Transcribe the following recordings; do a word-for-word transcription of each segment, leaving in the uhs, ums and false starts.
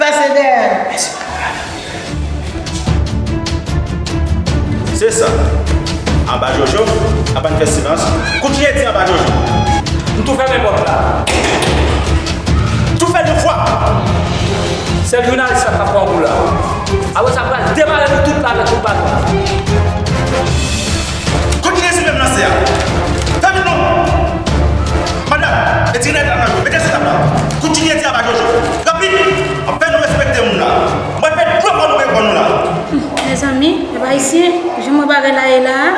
Pase dèyè. Mèsi, papa. Se sa. Aba Jojo, apa n fè silans. Kontinye di Aba Jojo. M tou fèmen pòt la. Tou fè l yon fwa. Se jounalis la k ap pran kou la. Apre sa, m pral demare nou tout la avèk kout baton. Kontinye sou menm lanse a. Fè vit non. Madanm, retire nèg la nan men. Mete sou tab la. Kontinye di Aba Jojo. Rapid. Ap fè nou respekte moun la. Mwen fè dlo kò nou gen kò nou la. Mezanmi, pèp ayisyen, jan mwen bagay la ye la a,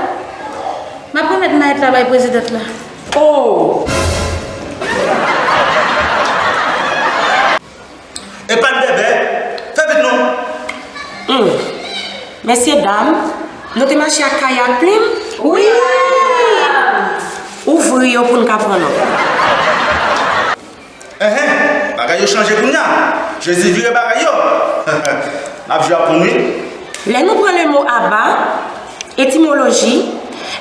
m ap remèt mayèt la bay prezidant la. Oh! Epa n bèbè, fè vit non. Hmm. Mesye dam, nou te mache ak kayak plim? Wi! Ouvri yo pou n ka pran nòt. Enhen, bagay yo chanje kounye a. Jezi vire bagay yo. N ap jwe ak moun wi. Lè nou pran lemo aba, etimoloji,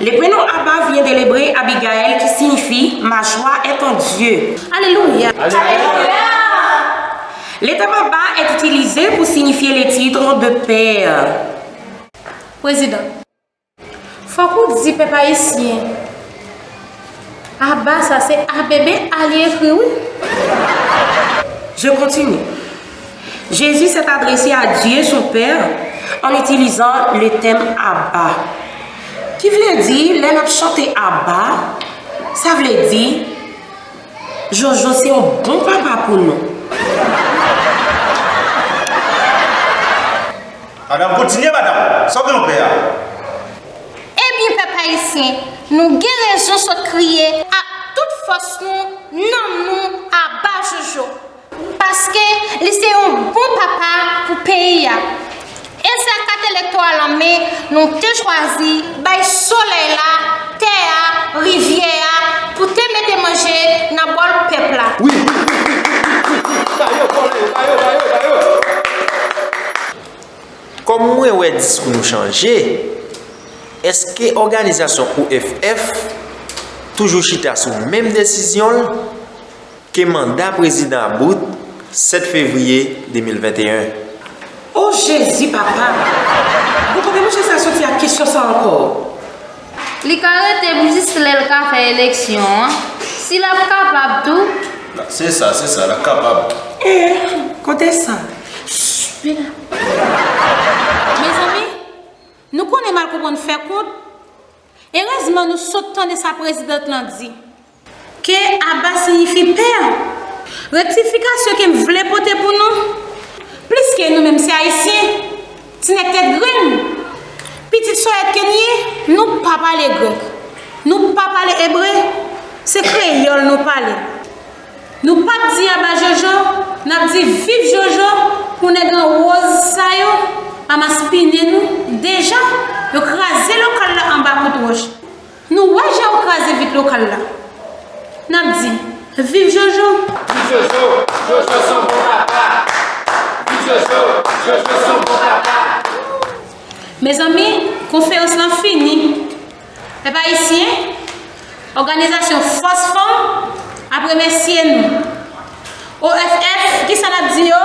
le prénom Aba vient de l'hébreu Abigaël qui signifie ma joie est en Dieu. Alelouya. Alelouya. Le terme Aba est utilisé pour signifier le titre de père. Prezidan. Fòk ou di pèp ayisyen, Aba sa se A B B A li ekri wi. Je continue. Jésus s'est adressé à Dieu son Père en utilisant le terme Abba. Ki vle di, lè n ap chante Abba, Sa vle di, Jojo se yon bon papa pou nou. Madanm, kontinye, madanm. Sa w gen yon pè a? Ebyen, pèp ayisyen, nou gen rezon sot kriye ak tout fòs nou, nanm nou, aba Jojo. Paske li se yon bon papa pou peyi a. E se ak kat elektoral an men nou te chwazi bay solèy la, tè a, rivyè a pou te mete manje nan bòl pèp la. Wi, wi, wi, wi, wi, wi, wi, ba yo vòlè yo, ba yo, ba yo, ba yo. Kòm mwen wè diskou nou chanje, èske òganizasyon O F F toujou chita sou menm desizyon l ke manda prezidan ap bout sèt fevriye de mil venteyen? O Jezi papa! Bon, kote monchè sa soti ak kesyon sa ankò? Li ka rete pou jis lè l ka fè eleksyon an. Si l ap kapab tou. Se sa, se sa, l ap kapab. Eh, kote sa? Shh, men la. Mezanmi, nou konnen mal konprann fè kont. Erezman nou sot tande sa prezidant lan di. Ke aba siyifi pè. Rektifikasyon ke m vle pote pou nou, pliske nou menm se ayisyen, ti nèg tèt grenn, pitit sòyèt ke n ye, nou pa pale grèk, nou pa pale ebre, se kreyòl nou pale. Nou p ap di aba Jojo, n ap di viv Jojo pou nèg an woz sa yo pa maspinen nou deja, yo kraze lokal la anba kout wòch. Nou wè jan yo kraze vit lokal la. N ap di, viv Jojo! Viv Jojo! Jojo se yon bon papa! Viv Jojo! Jojo se yon bon papa! Mezanmi, konferans lan fini. Pèp ayisyen, òganizasyon Fòs Fanm ap remèsye nou. O F F, kisa n ap di yo?